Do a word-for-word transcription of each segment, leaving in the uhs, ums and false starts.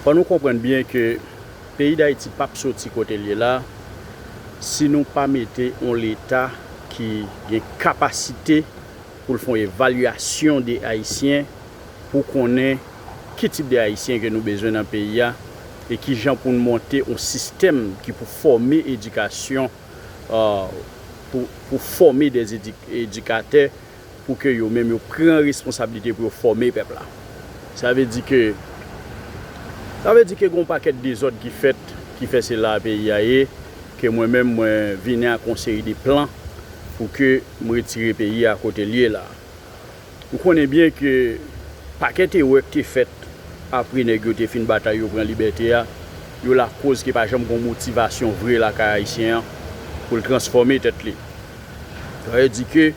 Fò nou konprann byen ke peyi Dayiti p ap soti kote l ye la si nou pa mete yon Leta ki gen kapasite pou l fè yon evalyasyon de Ayisyen, pou konnen ki tip de Ayisyen ke nou bezwen nan peyi a, e ki jan pou n monte yon sistèm ki pou fòme edikasyon, euh, pou, pou fòme de edikatè, pou ke yo menm yo pran responsablite pou yo fòme pèp la. Sa vle di ke, sa vle di ke gen yon pakèt dezòd ki fèt, ki fè se la peyi a ye, ke mwen menm mwen vini ak yon seri de plan pou ke m retire peyi a kote l ye la. Nou konnen byen ke pakèt erè ki te fèt apre nèg yo te fin batay yo pran libète a, yo lakoz ke pa janm gen yon motivasyon vre lakay Ayisyen an pou l transfòme tèt li. Sa vle di ke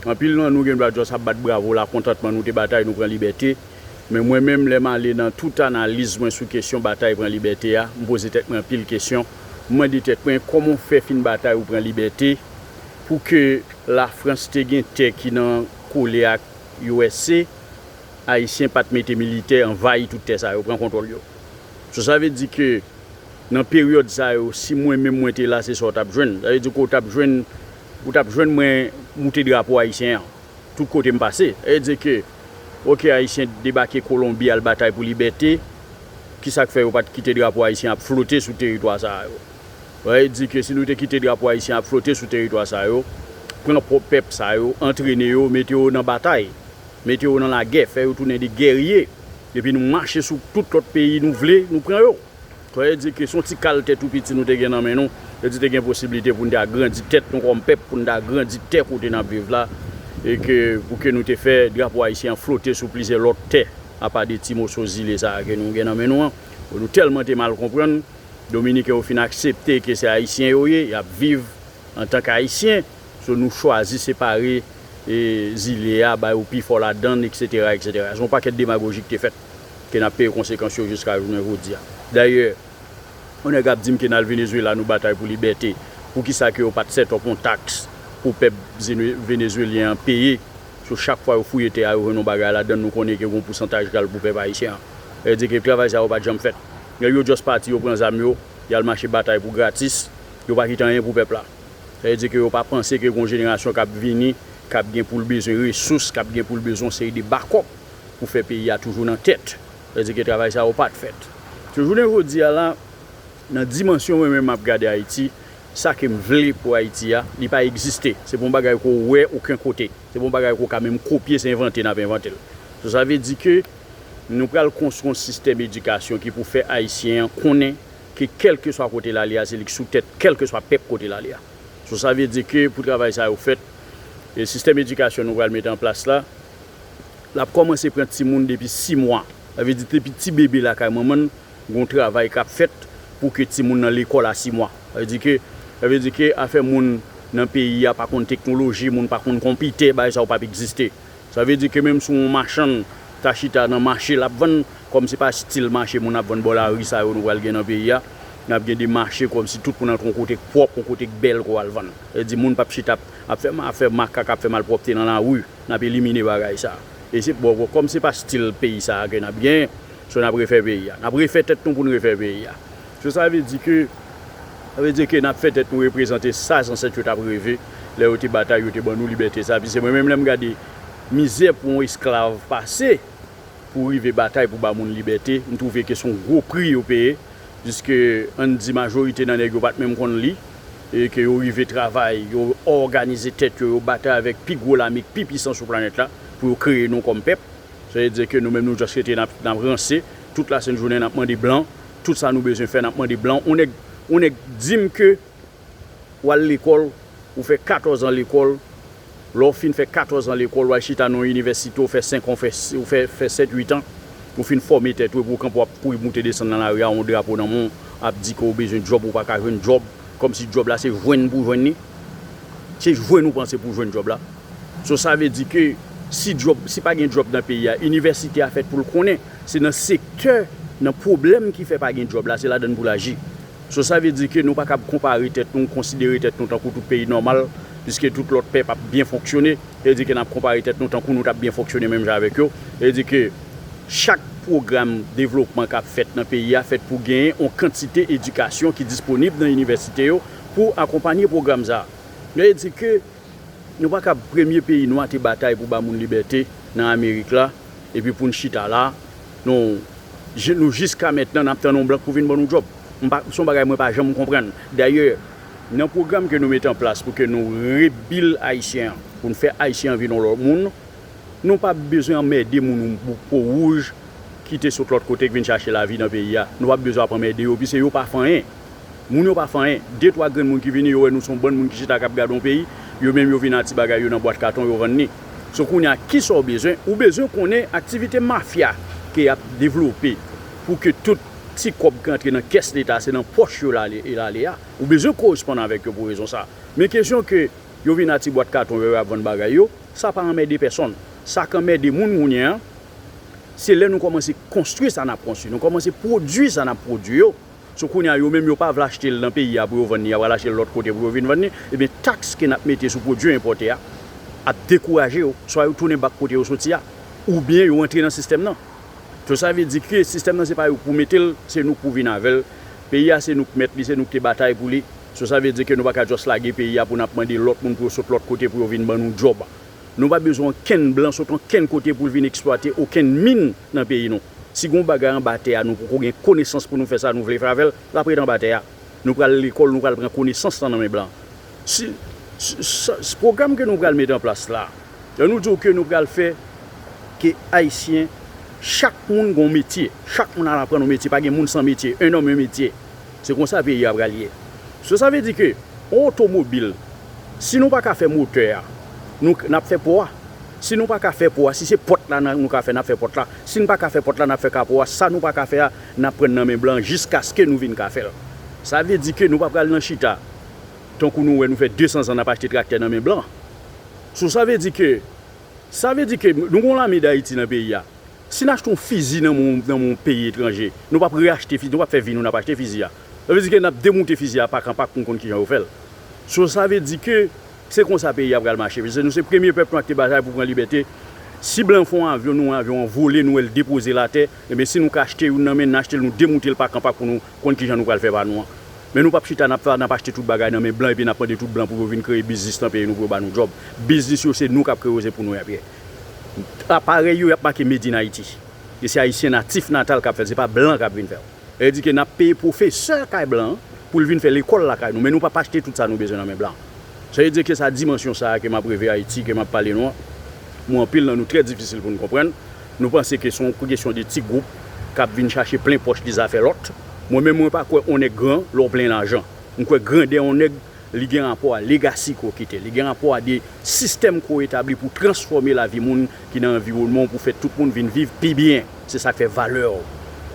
anpil nan nou gen dwa just ap bat bravo lakontantman nou te batay, nou pran libète. Men mwen menm, lè m ale nan tout analiz mwen sou kesyon batay pran libète a, m poze tèt mwen anpil kesyon. M mande tèt mwen, kòman w fè fin batay ou pran libète pou ke Lafrans te gen tè ki nan kole ak U S A, Ayisyen pa t mete militè anvayi tout tè sa yo, pran kontwòl yo. So, sa vle di ke nan peryòd sa yo, si mwen menm mwen te la, se sa w t ap jwenn. Sa vle di ke w t ap jwenn, ou t ap jwenn mwen moute drapo ayisyen an tout kote m pase. Sa vle di ke, oke, Ayisyen debake Kolonbi al batay pou libète, kisa k fè yo pa t kite drapo ayisyen ap flote sou teritwa sa yo? Sa vle di ke si nou te kite drapo ayisyen ap flote sou teritwa sa yo, pran pwòp pèp sa yo, antrene yo, mete yo nan batay, mete yo nan lagè, fè yo tounen de gèrye, epi nou mache sou tout lòt peyi nou vle, nou pran yo. Sa vle di ke se yon ti kal tè tou piti nou te gen nan men nou, vle di te gen posiblite pou n te agrandi tèt nou kòm pèp, pou n te agrandi tè kote n ap viv la, e ke pou ke nou te fè drapo ayisyen an flote sou plizyè lòt tè, apa de ti moso zile sa a ke nou gen nan men nou an. Bon, nou tèlman te mal konprann, Dominiken yo fin aksepte ke se Ayisyen yo ye, y ap viv antanke Ayisyen. So, nou chwazi separe, e, zile a, ba yo pifò ladan l, etsetera, etsetera. Se yon pakèt demagoji ki te fèt, ke n ap peye konsekans yo jiska jounen jodi a. Dayè, yon nèg ap di m ke n al Venezuela, nou batay pou libète. Poukisa ke yo pa t set up yon taks pou pèp zene-, venezuelyen an peye? So, chak fwa yo fouye tè a, yo jwenn yon bagay ladan l, nou konnen ke gen yon pousantaj k al pou pèp ayisyen an. Sa vle di ke travay sa yo pa t janm fèt. Nèg yo just pati, yo pran zam yo, y al mache batay pou gratis, yo pa kite anyen pou pèp la. Sa vle di ke yo pa panse ke gen yon jenerasyon k ap vini, k ap gen pou l bezwen resous, k ap gen pou l bezwen yon seri de bakòp pou fè peyi a toujou nan tèt. Sa vle di ke travay sa yo pa t fèt. So, jounen jodi a la, nan dimansyon mwen menm m ap gade Ayiti, sa ke m vle pou Ayiti a, li pa egziste. Se pa yon bagay ke w wè okenn kote. Se pa yon bagay ke w ka menm kopye, se envante n ap envante l. So, sa vle di ke nou pral konstwi yon sistèm edikasyon ki pou fè Ayisyen an konnen ke kèlkeswa kote l ale a, se li k sou tèt, kèlkeswa pèp kote l ale a. So, sa vle di ke pou travay sa yo fèt, e sistèm edikasyon nou pral mete an plas la, l ap kòmanse pran timoun depi sis mwa. Sa vle di depi ti bebe lakay manman l, gen yon travay k ap fèt pou ke timoun nan lekòl a sis mwa. Sa vle di ke, sa vle di ke afè moun nan peyi a pa konn teknoloji, moun pa konn konpitè, bagay sa yo p ap egziste. Sa vle di ke menm si yon machann ta chita nan mache l ap vann, kòm se pa stil mache moun ap vann bò lari sa yo nou pral gen nan peyi a, n ap gen de mache kòm si tout moun antre yon kote k pwòp, yon kote k bèl ke w al vann. Sa vle di moun p ap chita ap, ap fè, ap fè makak, ap fè malpwòpte nan lari. N ap elimine bagay sa. E se, bon, bon, kòm se pa stil peyi sa a ke n ap genyen, so n ap refè peyi a. N ap refè tèt nou pou n refè peyi a. So sa vle di ke, sa vle di ke n ap fè tèt nou reprezante sa zansèt yo t ap reve lè yo te batay, yo te ban nou libète sa. Piske mwen menm lè m gade mizè pou yon esklav pase, pou rive batay pou ba moun libète, m twouve ke se yon gwo pri yo peye, piske ann di majorite nan nèg yo pa t menm konn li, e ke yo rive travay, yo òganize tèt yo, yo batay avèk pi gwo lame k pi pwisan sou planèt la, pou yo kreye nou kòm pèp. Sa vle di ke nou menm nou just rete n ap, n ap ranse, tout lasent jounen n ap mande blan, tout sa nou bezwen fè n ap mande blan. Yon nèg, yon nèg di m ke w al lekòl, ou fè katòz an lekòl, lè w fin fè katòz an lekòl, w al chita nan yon inivèsite, w fè senk an, w fè, w fè, fè sèt, uit an, ou fin fòme tèt ou, epi w kanpe w ap kouri moute desann nan lari a, yon drapo nan men w, ap di ke w bezwen djòb, ou pa ka jwenn djòb, kòmsi djòb la se jwenn pou w jwenn li. Se jwenn ou panse pou w jwenn djòb la. So, sa vle di ke si djòb, si pa gen djòb nan peyi a, inivèsite a fèt pou l konnen. Se nan sektè, nan pwoblèm ki fè pa gen djòb la, se ladan l pou l aji. So, sa vle di ke nou pa kab konpare tèt nou, konsidere tèt nou tankou tout peyi nòmal, piske tout lòt pèp ap byen fonksyone. Sa vle di ke n ap konpare tèt nou tankou nou t ap byen fonksyone menm jan avèk yo. Sa vle di ke chak Pwogram devlopman k ap fèt nan peyi a fèt pou genyen yon kantite edikasyon ki disponib nan inivèsite yo pou akonpanye pwogram sa a. Sa vle di ke nou pa kab premye peyi nwa te batay pou ba moun libète nan Amerik la, epi pou n chita la, nou, je- nou jiska mentnan n ap tann yon blan pou vin ban nou djòb. M pa- Se yon bagay mwen pa janm konprann. Dayè, nan pwogram ke nou mete an plas pou ke nou rebil Ayisyen an, pou n fè Ayisyen an vin yon lòt moun, nou pa bezwen anmède moun pou po wouj ki te sot lòt kote k vin chache lavi nan peyi a. Nou pa bezwen ap anmède yo, piske yo pa fè anyen. Moun yo pa fè anyen. De twa grenn moun ki vini, yo wè nou se yon bann moun ki chita k ap gade yon peyi, yo menm yo vin a ti bagay yo nan bwat katon, yo vann li. So kounye a, kisa w bezwen? Ou bezwen konnen aktivite mafya ke y ap devlope pou ke tout ti kòb k antre nan kès Leta, se nan pòch yo l ale, l ale a. Ou bezwen koresponn avèk yo pou rezon sa a. Men kesyon ke yo vin a ti bwat katon yo, y ap vann bagay yo, sa pa anmède pèsonn. Sa k anmède moun kounye a, se lè nou kòmanse konstwi sa n ap konstwi, nou kòmanse pwodui sa n ap pwodui yo. So kounye a, yo menm yo pa vle achte l nan peyi a pou yo vann li, y ap al achte l lòt kote pou yo vin vann li. Ebyen, taks ke n ap mete sou pwodui enpòte a ap dekouraje yo. Swa yo tounen bak kote yo soti a, oubyen yo antre nan sistèm nan. So sa vle di ke sistèm nan se pa yo k pou mete l, se nou k pou vin avè l. Peyi a se nou k mèt li, se nou k te batay pou li. So sa vle di ke nou pa ka just lage peyi a pou n ap mande lòt moun pou yo sot lòt kote pou yo vin ban nou djòb. Nou pa bezwen okenn blan sot okenn kote pou l vin eksplwate okenn min nan peyi nou. Si gen yon bagay anba tè a, nou poko gen konesans pou nou fè sa nou vle fè avè l, l ap ret anba tè a. Nou pral lekòl, nou pral pran konesans lan nan men blan. Si, si, sa- si pwogram ke nou pral mete an plas la, lè nou di w ke nou pral fè ke Ayisyen, chak moun gen yon metye, chak moun al aprann yon metye, pa gen moun san metye, un homme, un métier. Se konsa peyi a pral ye. So sa vle di ke yon otomobil, si nou pa ka fè motè a, nou, n ap fè pò a. Si nou pa ka fè pò a, si se pòt la n a- nou ka fè, n ap fè pòt la. Si n pa ka fè pòt la, n ap fè kapò a. Sa nou pa ka fè a, n ap pran nan men blan jiskaske nou vin ka fè l. Sa vle di ke nou pa pral nan chita tankou nou wè nou fè de san zan n ap achte traktè nan men blan. So sa vle di ke, sa vle di ke nou gen yon lame Dayiti nan peyi a. Si n achte yon fizi nan men, nan men yon peyi etranje, nou p ap reachte fizi, nou p ap fè vi nou, n ap achte fizi a. Sa vle di ke n ap demoute fizi a pak an pak pou n konn kijan yo fè l. So sa vle di ke se konsa peyi a pral mache. Paske nou se premye pèp nwa ki te batay pou pran libète. Si blan fè yon avyon, nou wè avyon an vole, nou wè l depoze l atè, ebyen si nou ka achte youn nan men n, n achte l, nou demoute l pak an pak pou nou konn kijan nou pral fè pa nou an. Men nou p ap chita, n ap fè, n ap achte tout bagay nan men blan epi n ap mande tout blan pou yo vin kreye biznis nan peyi nou pou yo ba nou djòb. Biznis yo se nou k ap kreye yo, se pou nou y ap ye. Aparèy yo, y ap make Made in Haiti. E se Ayisyen natif natal k ap fè l, se pa blan k ap vin fè l. Sa vle di ke n ap peye pwofesè kay blan an pou l vin fè lekòl lakay nou, men nou p ap achte tout sa nou bezwen nan men blan. Sa vle di ke sa dimansyon sa a ke m ap reve Ayiti, ke m ap pale nou an, mwen anpil nan nou trè difisil pou n konprann. Nou panse ke se yon kesyon de ti gwoup k ap vin chache plen pòch li zafè lòt. Mwen menm, mwen pa kwè yon nèg gran lè w plen lajan. M kwè grandè yon nèg, li gen rapò a legasi ke w kite. Li gen rapò a de sistèm ke w etabli pou transfòme lavi moun ki nan anviwònman w, pou fè tout moun vin viv pi byen. Se sa k fè valè w.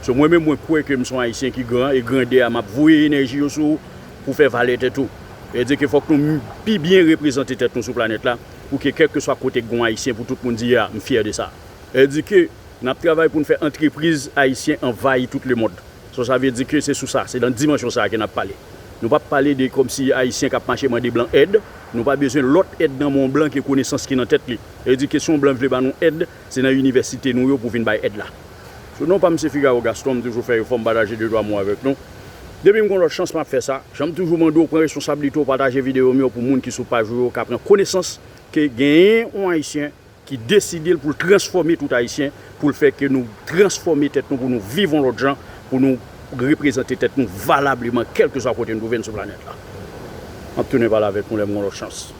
So, mwen menm, mwen kwè ke m se yon Ayisyen ki gran, e grandè a, m ap voye enèji yo sou ou pou fè valè tèt ou. Sa vle di ke fòk nou pi byen reprezante tèt nou sou planèt la, pou ke kèlkeswa kote k gen yon Ayisyen, pou tout moun di, "Ya, m fyè de sa." Sa vle di ke n ap travay pou n fè antrepriz ayisyen anvayi tout lemonn. So, sa vle di ke se sou sa, se nan dimansyon sa a ke n ap pale. Nou p ap pale de kòmsi Ayisyen k ap mache mande blan èd. Nou pa bezwen lòt èd nan men yon blan ke konesans ki nan tèt li. Sa vle di ke si yon blan vle ba nou èd, se nan inivèsite nou yo pou vin bay èd la. So, non pa m se Figaro Gaston, m toujou fè efò m pataje de twa mo avèk nou. Depi m gen lòt chans, m ap fè sa. Jan m toujou mande w, pran responsablite w, pataje videyo m yo pou moun ki sou paj ou yo ka pran konesans ke genyen yon Ayisyen ki deside l pou l transfòme tout Ayisyen, pou l fè ke nou transfòme tèt nou, pou nou viv yon lòt jan, pou nou reprezante tèt nou valableman, kèlkeswa kote nou twouve n sou planèt la. M ap tounen pale avèk nou lè m gen lòt chans.